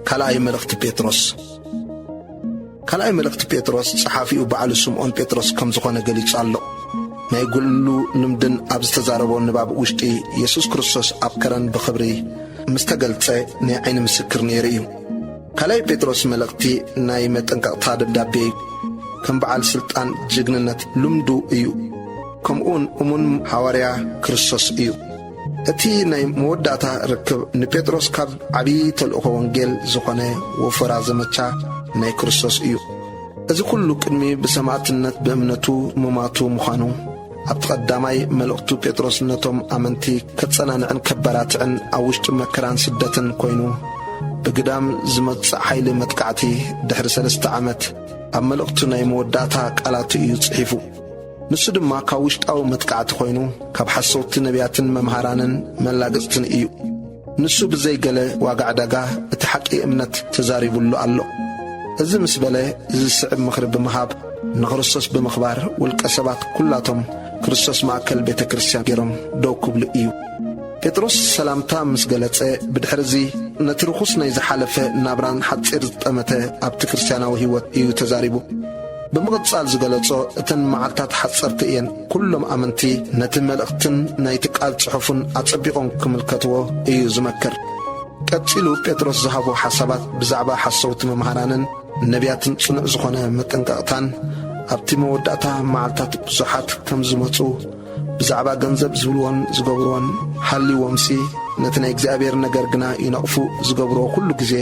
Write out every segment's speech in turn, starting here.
ካልኣይ መልእኽቲ ጴጥሮስ። ካልኣይ መልእኽቲ ጴጥሮስ ጸሓፊኡ ባዕሉ ስምዖን ጴጥሮስ ከም ዝኾነ ገሊጹ ኣሎ። ናይ ግሉ ልምድን ኣብ ዝተዛረቦ ንባብ ውሽጢ የሱስ ክርስቶስ ኣብ ከረን ብኽብሪ ምስ ተገልጸ ናይ ዓይኒ ምስክር ነይሩ እዩ። ካልኣይ ጴጥሮስ መልእኽቲ ናይ መጠንቀቕታ ደብዳቤ እዩ። ከም በዓል ስልጣን ጅግንነት ልምዱ እዩ። ከምኡውን እሙን ሃዋርያ ክርስቶስ እዩ። እቲ ናይ መወዳእታ ርክብ ንጴጥሮስ ካብ ዓብዪ ተልእኾ ወንጌል ዝኾነ ወፈራ ዘመቻ ናይ ክርስቶስ እዩ። እዚ ኩሉ ቅድሚ ብሰማዕትነት ብእምነቱ ምማቱ ምዃኑ ኣብቲ ቀዳማይ መልእኽቱ ጴጥሮስ ነቶም ኣመንቲ ከጸናንዕን ከባራትዕን ኣብ ውሽጢ መከራን ስደትን ኮይኑ ብግዳም ዝመጽእ ሓይሊ መጥቃዕቲ ድሕሪ ሰለስተ ዓመት ኣብ መልእኽቱ ናይ መወዳእታ ቃላቱ እዩ ጽሒፉ። ንሱ ድማ ካብ ውሽጣዊ መጥቃዕቲ ኮይኑ ካብ ሓሰውቲ ነቢያትን መምሃራንን መላገጽትን እዩ። ንሱ ብዘይ ገለ ዋጋ ዕዳጋ እቲ ሓቂ እምነት ተዛሪቡሉ ኣሎ። እዚ ምስ በለ እዚ ዝስዕብ ምኽሪ ብምሃብ ንክርስቶስ ብምኽባር ውልቀ ሰባት ኩላቶም ክርስቶስ ማእከል ቤተ ክርስቲያን ገይሮም ደው ክብሉ እዩ። ጴጥሮስ ሰላምታ ምስ ገለጸ ብድሕርዚ ነቲ ርኹስ ናይ ዝሓለፈ ናብራን ሓጺር ዝጠመተ ኣብቲ ክርስቲያናዊ ህይወት እዩ ተዛሪቡ። ብምቕጻል ዝገለጾ፣ እተን መዓልታት ሓጸርቲ እየን። ኩሎም ኣመንቲ ነቲ መልእኽትን ናይቲ ቃል ጽሑፍን ኣጸቢቖም ክምልከትዎ እዩ ዝመክር። ቀጺሉ ጴጥሮስ ዝሃቦ ሓሳባት ብዛዕባ ሓሰውቲ መምሃራንን ነቢያትን ጽኑዕ ዝኾነ መጠንቀቕታን ኣብቲ መወዳእታ መዓልታት ብዙሓት ከም ዝመጹ ብዛዕባ ገንዘብ ዝብልዎን ዝገብርዎን ሃልይዎምሲ፣ ነቲ ናይ እግዚኣብሔር ነገር ግና ይነቕፉ። ዝገብርዎ ኩሉ ግዜ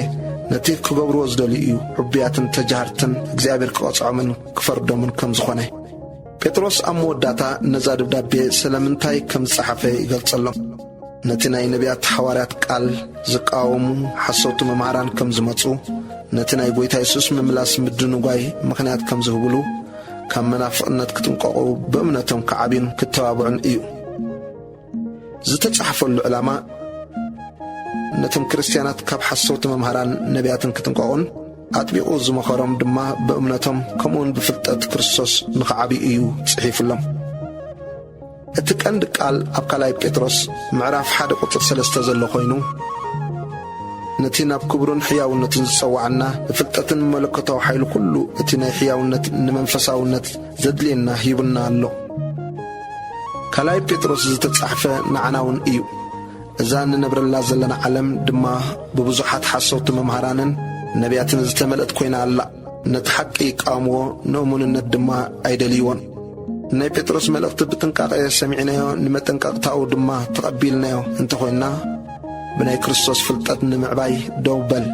ነቲ ክገብርዎ ዝደልዩ እዩ። ዕቡያትን ተጃሃርትን እግዚኣብሔር ክቐጽዖምን ክፈርዶምን ከም ዝኾነ። ጴጥሮስ ኣብ መወዳእታ ነዛ ደብዳቤ ስለምንታይ ከም ዝጸሓፈ ይገልጸሎም። ነቲ ናይ ነቢያት ሃዋርያት ቃል ዝቃወሙ ሓሰውቲ መምሃራን ከም ዝመጹ፣ ነቲ ናይ ጐይታ የሱስ ምምላስ ምድንጓይ ምኽንያት ከም ዝህብሉ፣ ካብ መናፍቕነት ክጥንቀቑ፣ ብእምነቶም ክዓብዩን ክተባብዑን እዩ። ዝተጻሕፈሉ ዕላማ፣ ነቶም ክርስትያናት ካብ ሓሰውቲ መምሃራን ነቢያትን ክጥንቀቑን፣ ኣጥቢቑ ዝመኸሮም ድማ ብእምነቶም ከምኡውን ብፍልጠት ክርስቶስ ንኽዓብዩ እዩ ጽሒፉሎም። እቲ ቀንዲ ቃል ኣብ ካልኣይ ጴጥሮስ ምዕራፍ ሓደ ቁጽሪ ሰለስተ ዘሎ ኮይኑ፣ ነቲ ናብ ክብሩን ሕያውነቱን ዝጸዋዓና፣ ብፍልጠትን መለኮታዊ ሓይሊ ኩሉ እቲ ናይ ሕያውነት ንመንፈሳውነት ዘድልየና ሂቡና ኣሎ። ካልኣይ ጴጥሮስ ዝተጻሕፈ ንዓና እውን እዩ። እዛ እንነብረላ ዘለና ዓለም ድማ ብብዙሓት ሓሰውቲ መምሃራንን ነቢያትን ዝተመልአት ኮይና ኣላ። ነቲ ሓቂ ይቃወምዎ፣ ንእሙንነት ድማ ኣይደልይዎን። ናይ ጴጥሮስ መልእኽቲ ብጥንቃቐ ሰሚዕናዮ፣ ንመጠንቀቕታኡ ድማ ተቐቢልናዮ እንተኾይንና፣ ብናይ ክርስቶስ ፍልጠት ንምዕባይ ደው በል።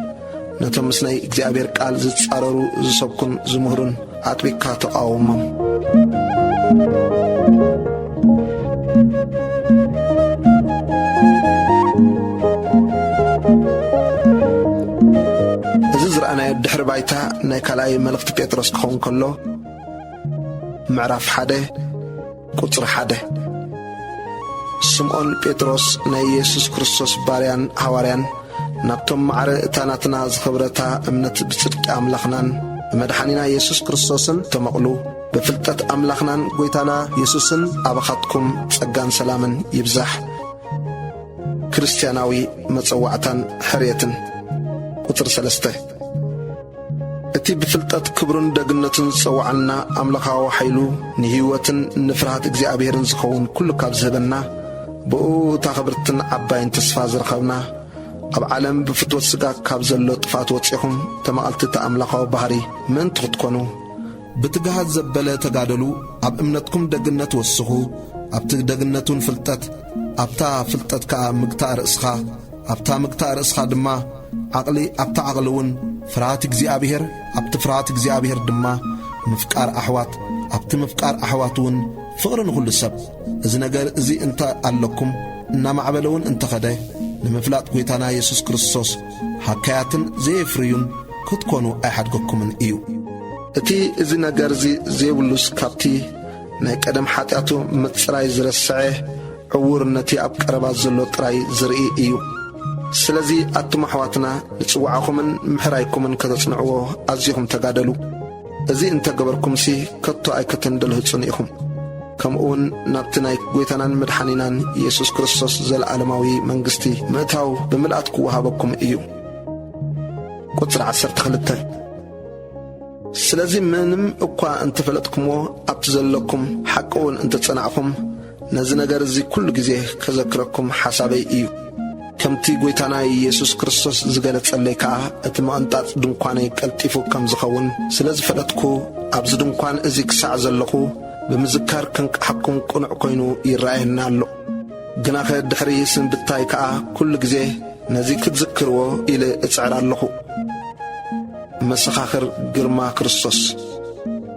ነቶም ምስ ናይ እግዚኣብሔር ቃል ዝጻረሩ ዝሰብኩን ዝምህሩን ኣጥቢቅካ ተቓወሞም። እዚ ዝረኣናዮ ድሕሪ ባይታ ናይ ካልኣይ መልእኽቲ ጴጥሮስ ክኸውን ከሎ፣ ምዕራፍ ሓደ ቁጽሪ ሓደ። ስምዖን ጴጥሮስ ናይ የሱስ ክርስቶስ ባርያን ሃዋርያን፣ ናብቶም ማዕረ እታ ናትና ዝኸብረታ እምነት ብጽድቂ ኣምላኽናን ብመድሓኒና የሱስ ክርስቶስን ተመቕሉ፣ ብፍልጠት ኣምላኽናን ጐይታና የሱስን ኣባኻትኩም ጸጋን ሰላምን ይብዛሕ። ክርስትያናዊ መጸዋዕታን ሕርየትን። ቁጽሪ ሰለስተ። እቲ ብፍልጠት ክብሩን ደግነቱን ዝጸውዓና ኣምላኻዊ ሓይሉ ንህይወትን ንፍርሃት እግዚኣብሔርን ዝኸውን ኩሉ ካብ ዝህበና፣ ብእኡ እታ ክብርትን ዓባይን ተስፋ ዝረኸብና፣ ኣብ ዓለም ብፍትወት ስጋ ካብ ዘሎ ጥፍኣት ወጺኹም ተማቐልቲ እቲ ኣምላኻዊ ባህሪ ምእንቲ ክትኮኑ፣ ብትግሃት ዘበለ ተጋደሉ፣ ኣብ እምነትኩም ደግነት ወስኹ፣ ኣብቲ ደግነት እውን ፍልጠት፣ ኣብታ ፍልጠት ከኣ ምግታእ ርእስኻ፣ ኣብታ ምግታእ ርእስኻ ድማ ዓቕሊ፣ ኣብታ ዓቕሊ እውን ፍርሃት እግዚኣብሔር፣ ኣብቲ ፍርሃት እግዚኣብሔር ድማ ምፍቃር ኣሕዋት፣ ኣብቲ ምፍቃር ኣሕዋት እውን ፍቕሪ ንኹሉ ሰብ። እዚ ነገር እዚ እንተ ኣለኩም፣ እናማዕበለ እውን እንተኸደ፣ ንምፍላጥ ጐይታና የሱስ ክርስቶስ ሃካያትን ዘየፍርዩን ክትኮኑ ኣይሓድገኩምን እዩ። እቲ እዚ ነገር እዚ ዘይብሉስ ካብቲ ናይ ቀደም ሓጢኣቱ ምጽራይ ዝረስዐ ዕዉር ነቲ ኣብ ቀረባ ዘሎ ጥራይ ዝርኢ እዩ። ስለዚ ኣቱም ኣሕዋትና፣ ንጽውዓኹምን ምሕራይኩምን ከተጽንዕዎ ኣዚኹም ተጋደሉ። እዚ እንተ ገበርኩምሲ፣ ከቶ ኣይክትንደልህጹን ኢኹም። ከምኡውን ናብቲ ናይ ጐይታናን መድሓኒናን ኢየሱስ ክርስቶስ ዘለዓለማዊ መንግስቲ ምእታው ብምልኣት ክወሃበኩም እዩ። ቁጽሪ ዓሰርተ ክልተ። ስለዚ ምንም እኳ እንተፈለጥኩምዎ፣ ኣብቲ ዘለኩም ሓቂ እውን እንተጸናዕኹም፣ ነዚ ነገር እዚ ኩሉ ግዜ ከዘክረኩም ሓሳበይ እዩ። ከምቲ ጐይታና ኢየሱስ ክርስቶስ ዝገለጸለይ ከኣ፣ እቲ ምቕንጣጽ ድንኳነይ ቀልጢፉ ከም ዝኸውን ስለ ዝፈለጥኩ፣ ኣብዚ ድንኳን እዚ ክሳዕ ዘለኹ ብምዝካር ክንቅሓኩም ቅኑዕ ኮይኑ ይረኣየኒ ኣሎ። ግናኸ ድሕሪ ስንብታይ ከኣ ኩሉ ግዜ ነዚ ክትዝክርዎ ኢለ እጽዕር ኣለኹ። መሰኻኽር ግርማ ክርስቶስ።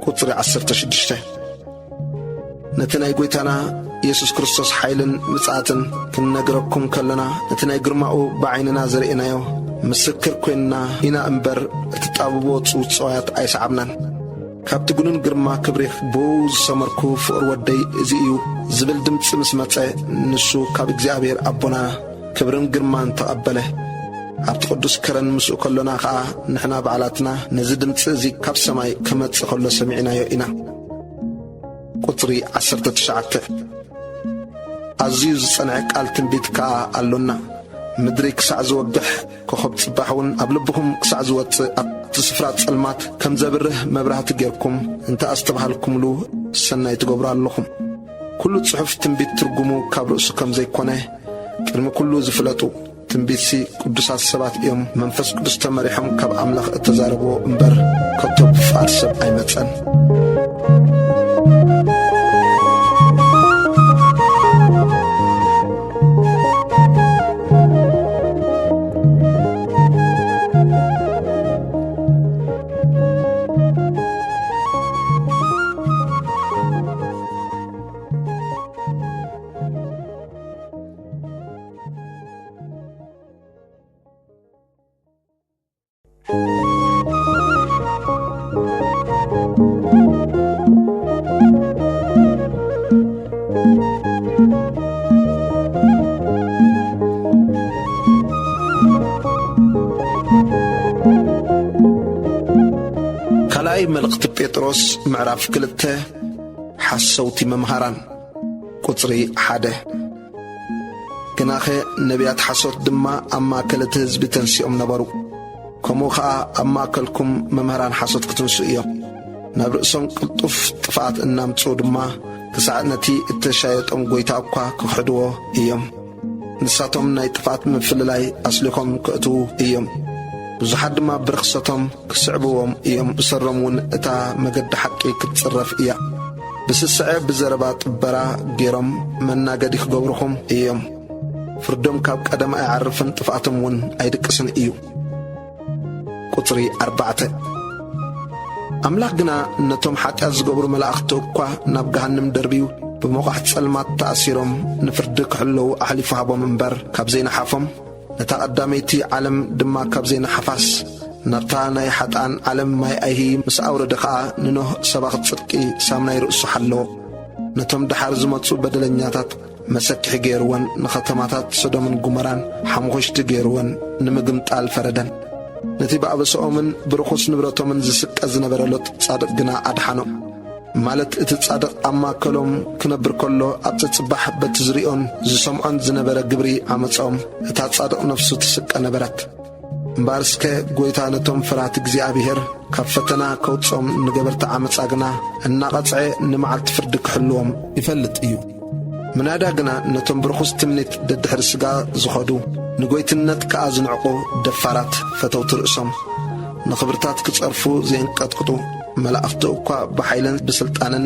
ቁጽሪ ዓሰርተ ሽዱሽተ። ነቲ ናይ ጐይታና የሱስ ክርስቶስ ሓይልን ምጽኣትን ክንነግረኩም ከለና፣ ነቲ ናይ ግርማኡ ብዓይንና ዘርእናዮ ምስክር ኮይንና ኢና እምበር፣ እትጣብብዎ ጽውጽዋያት ኣይሰዓብናን። ካብቲ ግኑን ግርማ ክብሪ ብኡ ዝሰመርኩ ፍቕሪ ወደይ እዚ እዩ ዝብል ድምጺ ምስ መጸ፣ ንሱ ካብ እግዚኣብሔር ኣቦና ክብርን ግርማን ተቐበለ። ኣብቲ ቅዱስ ከረን ምስኡ ከሎና ኸኣ፣ ንሕና ባዕላትና ነዚ ድምጺ እዚ ካብ ሰማይ ክመጽእ ከሎ ሰሚዕናዮ ኢና። ቁጽሪ ዓሰርተ ትሽዓተ። ኣዝዩ ዝጸንዐ ቃል ትንቢት ከኣ ኣሎና። ምድሪ ክሳዕ ዝወግሕ፣ ኮኸብ ጽባሕ እውን ኣብ ልብኹም ክሳዕ ዝወጽእ፣ ኣብቲ ስፍራ ጸልማት ከም ዘብርህ መብራህቲ ጌርኩም እንተ ኣስተብሃልኩምሉ፣ ሰናይ ትገብሩ ኣለኹም። ኩሉ ጽሑፍ ትንቢት ትርጉሙ ካብ ርእሱ ከም ዘይኮነ ቅድሚ ኩሉ ዝፍለጡ፣ ትንቢትሲ ቅዱሳት ሰባት እዮም መንፈስ ቅዱስ ተመሪሖም ካብ ኣምላኽ እተዛረብዎ እምበር፣ ከቶ ብፍቓድ ሰብ ኣይመጸን። ካልኣይ መልእኽቲ ጴጥሮስ ምዕራፍ ክልተ። ሓሰውቲ መምሃራን። ቁጽሪ ሓደ። ግናኸ ነቢያት ሓሶት ድማ ኣብ ማእከል እቲ ህዝቢ ተንሲኦም ነበሩ። ከምኡ ኸኣ ኣብ ማእከልኩም መምህራን ሓሶት ክትንስኡ እዮም። ናብ ርእሶም ቅልጡፍ ጥፍኣት እናምጽኡ ድማ፣ ክሳዕ ነቲ እተሻየጦም ጐይታ እኳ ክኽሕድዎ እዮም። ንሳቶም ናይ ጥፍኣት ምፍልላይ ኣስሊኾም ከእትዉ እዮም። ብዙሓት ድማ ብርኽሰቶም ክስዕብዎም እዮም። ብሰሮም እውን እታ መገዲ ሓቂ ክትጽረፍ እያ። ብስስዐ ብዘረባ ጥበራ ገይሮም መናገዲ ክገብሩኹም እዮም። ፍርዶም ካብ ቀደም ኣይዓርፍን፣ ጥፍኣቶም እውን ኣይድቅስን እዩ። ቁጽሪ ኣርባዕተ። ኣምላኽ ግና ነቶም ሓጢኣት ዝገብሩ መላእኽቲ እኳ ናብ ገሃንም ደርብዩ፣ ብመቋሕ ጸልማት ተኣሲሮም ንፍርዲ ክሕለዉ ኣሕሊፉ ሃቦም እምበር፣ ካብ ዘይነሓፎም፣ ነታ ቀዳመይቲ ዓለም ድማ ካብ ዘይነሓፋስ፣ ናብታ ናይ ሓጥኣን ዓለም ማይ ኣይሂ ምስ ኣውረደ ኸኣ፣ ንኖህ ሰባኺ ጽድቂ ሳም ናይ ርእሱ ሓለዎ። ነቶም ደሓር ዝመጹ በደለኛታት መሰክሒ ገይርወን፣ ንኸተማታት ሰዶምን ጉመራን ሓሙኽሽቲ ገይርወን ንምግምጣል ፈረደን። ነቲ ብኣበስኦምን ብርኹስ ንብረቶምን ዝስቀ ዝነበረ ሎጥ ጻድቕ ግና ኣድሓኖ። ማለት እቲ ጻድቕ ኣብ ማእከሎም ክነብር ከሎ፣ ኣብቲ ጽባሕ በቲ ዝርእዮን ዝሰምዖን ዝነበረ ግብሪ ዓመጾም፣ እታ ጻድቕ ነፍሱ ትስቀ ነበረት። እምበኣርስከ ጐይታ ነቶም ፈራህቲ እግዚኣብሄር ካብ ፈተና ከውጽኦም፣ ንገበርቲ ዓመጻ ግና እናቐጽዐ ንመዓልቲ ፍርዲ ክሕልዎም ይፈልጥ እዩ። ምናዳ ግና ነቶም ብርኹስ ትምኒት ደድሕሪ ስጋ ዝኸዱ፣ ንጐይትነት ከኣ ዝንዕቑ ደፋራት ፈተውቲ ርእሶም፣ ንኽብርታት ክጸርፉ ዘየንቀጥቅጡ መላእኽቲ እኳ ብሓይልን ብስልጣንን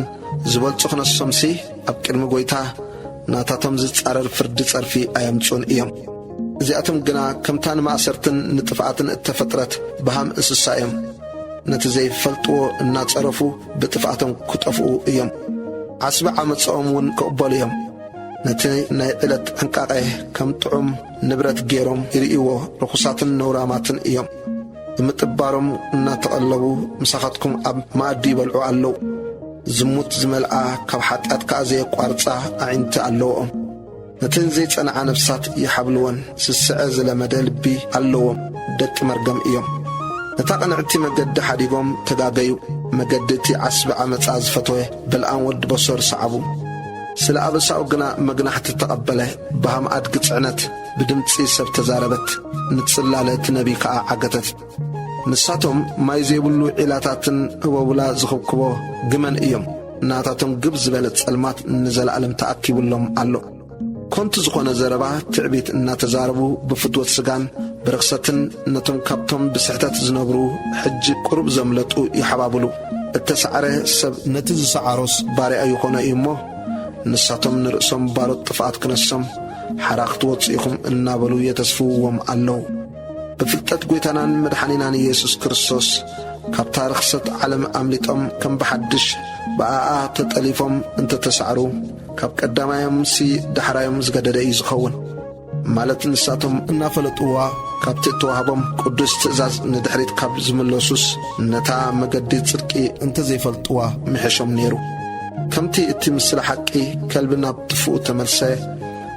ዝበልጹ ክነሶምሲ፣ ኣብ ቅድሚ ጐይታ ናታቶም ዝጻረር ፍርዲ ጸርፊ ኣየምጽኡን እዮም። እዚኣቶም ግና ከምታ ንማእሰርትን ንጥፍኣትን እተፈጥረት በሃም እንስሳ እዮም። ነቲ ዘይፈልጥዎ እናጸረፉ ብጥፍኣቶም ክጠፍኡ እዮም። ዓስቢ ዓመጻኦም እውን ክቕበሉ እዮም። ነቲ ናይ ዕለት ዕንቃቐ ከም ጥዑም ንብረት ገይሮም ይርእይዎ፣ ርኹሳትን ነውራማትን እዮም። ብምጥባሮም እናተቐለቡ ምሳኻትኩም ኣብ መኣዲ ይበልዑ ኣለዉ። ዝሙት ዝመልኣ፣ ካብ ሓጢኣት ከኣ ዘየቋርጻ ኣዒንቲ ኣለውኦም። ነተን ዘይጸንዓ ነፍሳት ይሓብልወን። ስስዐ ዝለመደ ልቢ ኣለዎም፣ ደቂ መርገም እዮም። ነታ ቅንዕቲ መገዲ ሓዲጎም ተጋገዩ። መገዲ እቲ ዓስቢ ዓመጻ ዝፈተወ በልኣም ወዲ በሶር ሰዓቡ። ስለ ኣበሳኡ ግና መግናሕቲ ተቐበለ። ብሃም ኣድጊ ጽዕነት ብድምጺ ሰብ ተዛረበት፣ ንጽላለ እቲ ነቢይ ከኣ ዓገተት። ንሳቶም ማይ ዘይብሉ ዒላታትን ህቦብላ ዝኽብክቦ ግመን እዮም። ናታቶም ግብ ዝበለ ጸልማት ንዘለኣለም ተኣኪቡሎም ኣሎ። ኮንቱ ዝኾነ ዘረባ ትዕቢት እናተዛረቡ ብፍትወት ስጋን ብርኽሰትን ነቶም ካብቶም ብስሕተት ዝነብሩ ሕጂ ቁሩብ ዘምለጡ ይሓባብሉ። እተሳዕረ ሰብ ነቲ ዝሰዓሮስ ባርያ ይኾኖ እዩ እሞ፣ ንሳቶም ንርእሶም ባሮት ጥፍኣት ክነሶም ሓራ ክትወጹ ኢኹም እናበሉ የተስፍውዎም ኣለዉ። ብፍልጠት ጐይታናን መድሓኒናን ኢየሱስ ክርስቶስ ካብታ ርኽሰት ዓለም ኣምሊጦም ከም ብሓድሽ ብኣኣ ተጠሊፎም እንተተሳዕሩ፣ ካብ ቀዳማዮምሲ ዳሕራዮም ዝገደደ እዩ ዝኸውን። ማለት ንሳቶም እናፈለጥዋ ካብቲ እተዋህቦም ቅዱስ ትእዛዝ ንድሕሪት ካብ ዝምለሱስ፣ ነታ መገዲ ጽድቂ እንተዘይፈልጥዋ ምሐሾም ነይሩ። ከምቲ እቲ ምስለ ሓቂ ከልቢ ናብ ትፍኡ ተመልሰ፣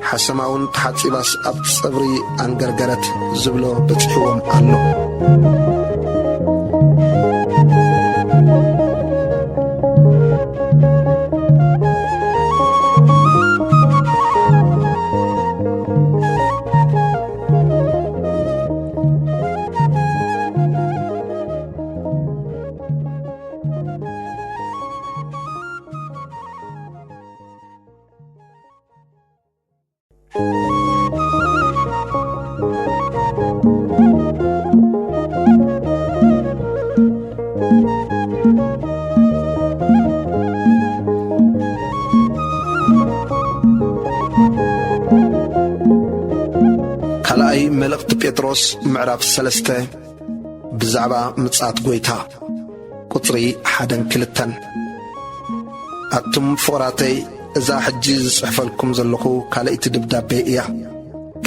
ሓሰማ እውን ተሓጺባስ ኣብ ጸብሪ ኣንገርገረት ዝብሎ በጺሕዎም ኣሎ። ካልኣይ መልእኽቲ ጴጥሮስ ምዕራፍ ሰለስተ። ብዛዕባ ምጽኣት ጐይታ። ቁጽሪ ሓደን ክልተን። ኣቱም ፍቑራተይ፣ እዛ ሕጂ ዝጽሕፈልኩም ዘለኹ ካልኣይቲ ደብዳቤ እያ።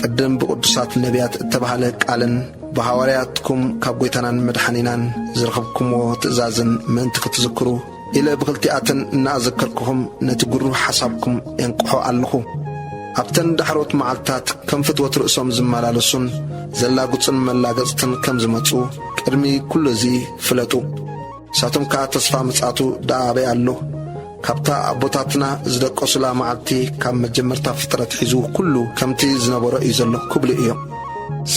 ቅድም ብቕዱሳት ነቢያት እተባህለ ቃልን ብሃዋርያትኩም ካብ ጐይታናን መድሓኒናን ዝረኸብኩምዎ ትእዛዝን ምእንቲ ክትዝክሩ፣ ኢለ ብኽልቲኣተን እናኣዘከርኩኹም ነቲ ግሩህ ሓሳብኩም የንቅሖ ኣለኹ። ኣብተን ዳሕሮት መዓልትታት ከም ፍትወት ርእሶም ዝመላለሱን ዘላግጹን መላገጽትን ከም ዝመጹ ቅድሚ ኩሉ እዚ ፍለጡ። ንሳቶም ከኣ ተስፋ ምጽኣቱ ደኣ ኣበይ ኣሎ? ካብታ ኣቦታትና ዝደቀሱላ መዓልቲ ካብ መጀመርታ ፍጥረት ሒዙ ኩሉ ከምቲ ዝነበሮ እዩ ዘሎ ክብሉ እዮም።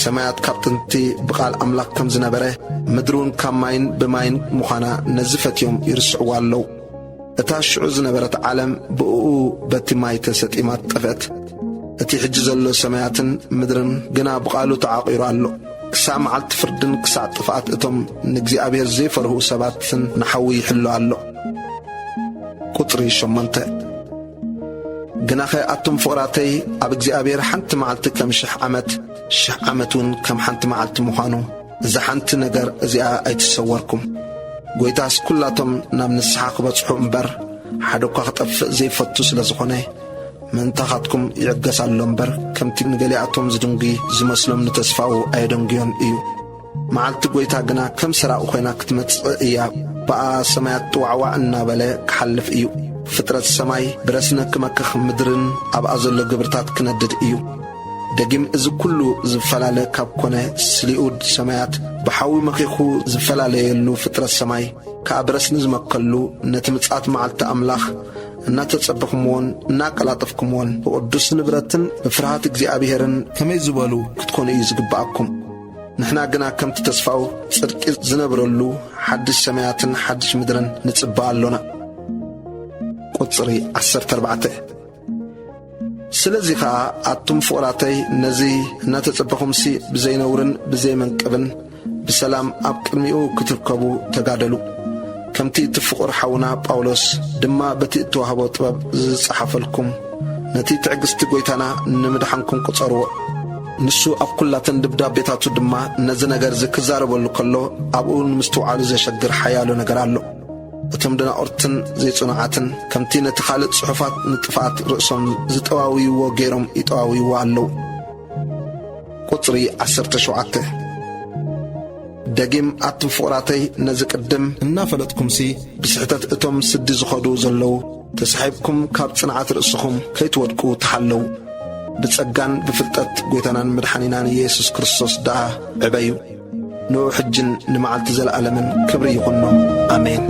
ሰማያት ካብ ጥንቲ ብቓል ኣምላኽ ከም ዝነበረ፣ ምድሪ እውን ካብ ማይን ብማይን ምዃና ነዚ ፈትዮም ይርስዕዋ ኣለዉ። እታ ሽዑ ዝነበረት ዓለም ብእኡ በቲ ማይ ተሰጢማ ጠፍአት። እቲ ሕጂ ዘሎ ሰማያትን ምድርን ግና ብቓሉ ተዓቒሩ ኣሎ። ክሳዕ መዓልቲ ፍርድን ክሳዕ ጥፍኣት እቶም ንእግዚኣብሔር ዘይፈርሁ ሰባትን ንሓዊ ይሕሎ ኣሎ። ቁጽሪ ሸሞንተ። ግናኸ ኣቱም ፍቑራተይ፣ ኣብ እግዚኣብሔር ሓንቲ መዓልቲ ከም ሽሕ ዓመት፣ ሽሕ ዓመት እውን ከም ሓንቲ መዓልቲ ምዃኑ፣ እዛ ሓንቲ ነገር እዚኣ ኣይትሰወርኩም። ጐይታስ ኵላቶም ናብ ንስሓ ክበጽሑ እምበር፣ ሓደ እኳ ክጠፍእ ዘይፈቱ ስለ ዝኾነ፣ ምእንታኻትኩም ይዕገስ ኣሎ እምበር፣ ከምቲ ንገሊኣቶም ዝድንጉ ዝመስሎም ንተስፋኡ ኣየደንጉዮን እዩ። መዓልቲ ጐይታ ግና ከም ሰራቒ ኾይና ክትመጽእ እያ። ብኣ ሰማያት ጥዋዕዋዕ እናበለ ክሓልፍ እዩ። ፍጥረት ሰማይ ብረስነ ክመክኽ፣ ምድርን ኣብኣ ዘሎ ግብርታት ክነድድ እዩ። ደጊም እዚ ኩሉ ዝፈላለ ካብ ኮነ፣ ስሊኡድ ሰማያት ብሓዊ መኺኹ ዝፈላለየሉ ፍጥረት ሰማይ ከኣ ብረስኒ ዝመከሉ፣ ነቲ ምጽኣት መዓልቲ ኣምላኽ እናተጸበኹምዎን እናቀላጠፍኩምዎን፣ ብቕዱስ ንብረትን ብፍርሃት እግዚኣብሔርን ከመይ ዝበሉ ክትኮኑ እዩ ዝግብኣኩም። ንሕና ግና ከምቲ ተስፋኡ ጽድቂ ዝነብረሉ ሓድሽ ሰማያትን ሓድሽ ምድርን ንጽበ ኣሎና። ቁጽሪ ዓሰርተ ኣርባዕተ። ስለዚ ኸኣ ኣቱም ፍቑራተይ፣ ነዚ እናተጸበኹምሲ ብዘይነውርን ብዘይመንቅብን ብሰላም ኣብ ቅድሚኡ ክትርከቡ ተጋደሉ። ከምቲ እቲ ፍቑር ሓውና ጳውሎስ ድማ በቲ እተዋህቦ ጥበብ ዝጸሓፈልኩም፣ ነቲ ትዕግስቲ ጐይታና ንምድሓንኩም ቁጸርዎ። ንሱ ኣብ ኵላተን ደብዳቤታቱ ድማ ነዚ ነገርዚ ክዛረበሉ ከሎ፣ ኣብኡ ንምስትውዓሉ ዘሸግር ሓያሎ ነገር ኣሎ። እቶም ደናቑርትን ዘይጽኑዓትን ከምቲ ነቲ ካልእ ጽሑፋት ንጥፍኣት ርእሶም ዝጠዋውይዎ ገይሮም ይጠዋውይዎ ኣለዉ። ቁጽሪ ዓሰርተ ሸውዓተ። ደጊም ኣቱም ፍቑራተይ፣ ነዚ ቅድም እናፈለጥኩምሲ፣ ብስሕተት እቶም ስዲ ዝኸዱ ዘለዉ ተሳሒብኩም ካብ ጽንዓት ርእስኹም ከይትወድቁ ተሓለዉ። ብጸጋን ብፍልጠት ጐይታናን መድሓኒናን ኢየሱስ ክርስቶስ ደኣ ዕበዩ። ንዑ ሕጅን ንመዓልቲ ዘለኣለምን ክብሪ ይኹኖ። ኣሜን።